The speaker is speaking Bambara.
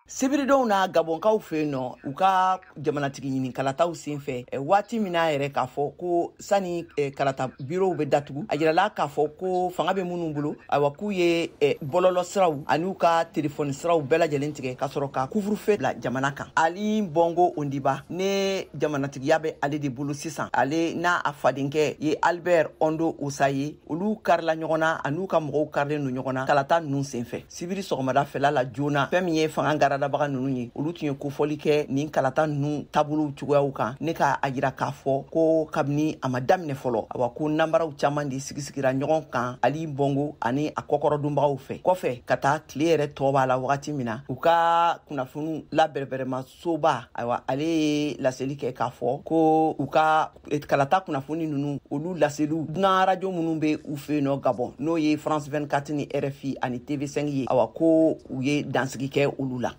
Sibiridonw na, Gabɔnkaw fɛ yen nɔ, u ka jamanatigi ɲini kalataw senfɛ, waati min n'a yɛrɛ k'a fɔ ko sani kalata birow bɛ datugu, a yirala k'a fɔ ko fanga bɛ minnu bolo, ayiwa, k'u ye bɔlɔlɔ siraw an'u ka telefɔni siraw bɛɛ lajɛlen tigɛ ka sɔrɔ ka couvre-feu bila jamana kan. Ali Bongo Ondimba ne, jamanatigiya bɛ ale de bolo sisan. Ale n'a a fadenkɛ ye Albert Ondo Ossa ye, olu karila ɲɔgɔn na, an'u ka mɔgɔw karilen don ɲɔgɔn na kalata ninnu senfɛ. Sibiri sɔgɔmada fɛla la joona, fɛn min ye fanga garadabaga ninnu ye, olu tun ye kofɔli kɛ nin kalata ninnu taabolow cogoyaw kan, ne ka a yira k'a fɔ ko kabini a ma daminɛ fɔlɔ, awa, ko nanbaraw caman de sigisigira ɲɔgɔn kan Ali Bongo ani a kɔkɔrɔdonbagaw fɛ. Kɔfɛ ka taa tile yɛrɛ tɔ b'a la wagati min na, u ka kunnafoniw labɛrɛbɛrɛma soba, ayiwa, ale ye laseli kɛ k'a fɔ ko u ka kalata kunnafoni ninnu, olu laseliw, dunan arajo minnu bɛ u fɛ yen nɔ Gabɔn, n'o ye France 24 ni RFI ani TV5 ye, awa, ko u ye dansigi kɛ olu la.